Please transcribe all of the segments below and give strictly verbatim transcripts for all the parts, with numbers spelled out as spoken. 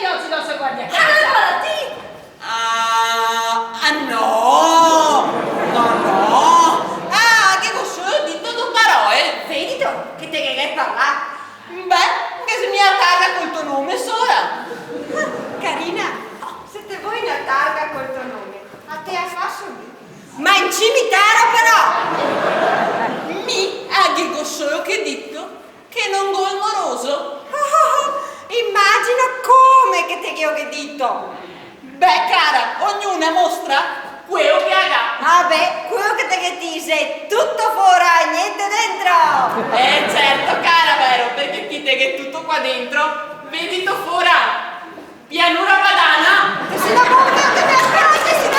Ogi no se guarda casa. Alora ti... Ah, ah, no! No, no! Ah, ghe go solo dito do paroe. Vedito che te ghe ghe parlà. Beh, ghe xe mia targa col to nome sola. Carina, se te vol na targa col to nome, a te a faso mi. Ma in cimitero però! Mi a ghe go solo che dito che no go el moroso. Imagina come che te ghe ghe dito. Beh, cara, ognuna mostra queo che a ga. Ah, beh, queo che te ghe dise, tuto fora, gnente dentro. Eh, certo, cara, vero, parché ti te ghe tuto qua dentro, vedito fora. Pianura padana? Te si na boca, te me... te si na...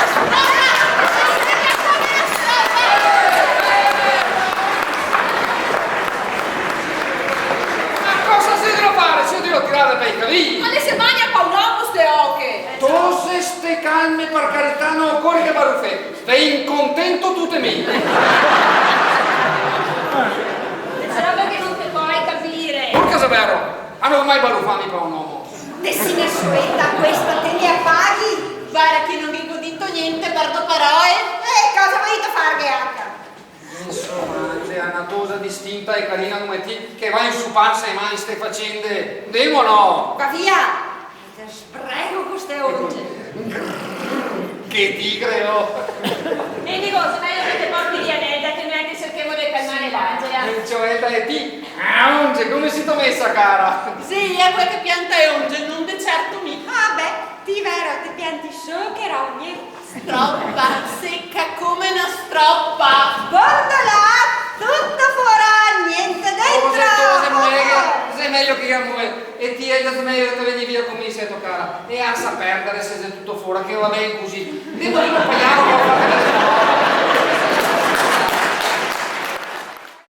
Ma cosa xe da fare? Se io devo tirare per i cavigli. Ma le se magna pa un omo ste oche. Tose ste calme, par carità, no ocore che barufe. Ve incontento tute mi. Xe roba che no te pol capire. Porca xe vero, a no go mai barufà mi pa un omo. Te si na soeta questa, te me a paghi? Varda che no ghe go dito gnente, par do paroe. E cosa volito farghe anca? Insoma, xe na tosa distinta e carina come ti, che va in su pansa e man ste facende. Ndemo, no? Va via! Te sbrego co ste onge. Che tigre, oh! E digo, xe mejo che te porti via Nelda, che noi anca serchemo de calmare l'Angela. Eh, cioè, dai, ti, ah, onge, come sito mesa, cara? Sì, e quel che pianta e onge, no de certo mi. Ah, beh, ti vero, te pianti solo che rogne. Stropa, seca come na stropa. Bordola, tuto fora, gnente dentro. Tose, tose, moeghe, xe mejo che io moe. E ti, Elda, xe mejo che te vegni via co mi, seto cara. E lasa perdare se xe tuto fora, che va ben cusì. Ndemo lì col paiaro, che lo fa vedare.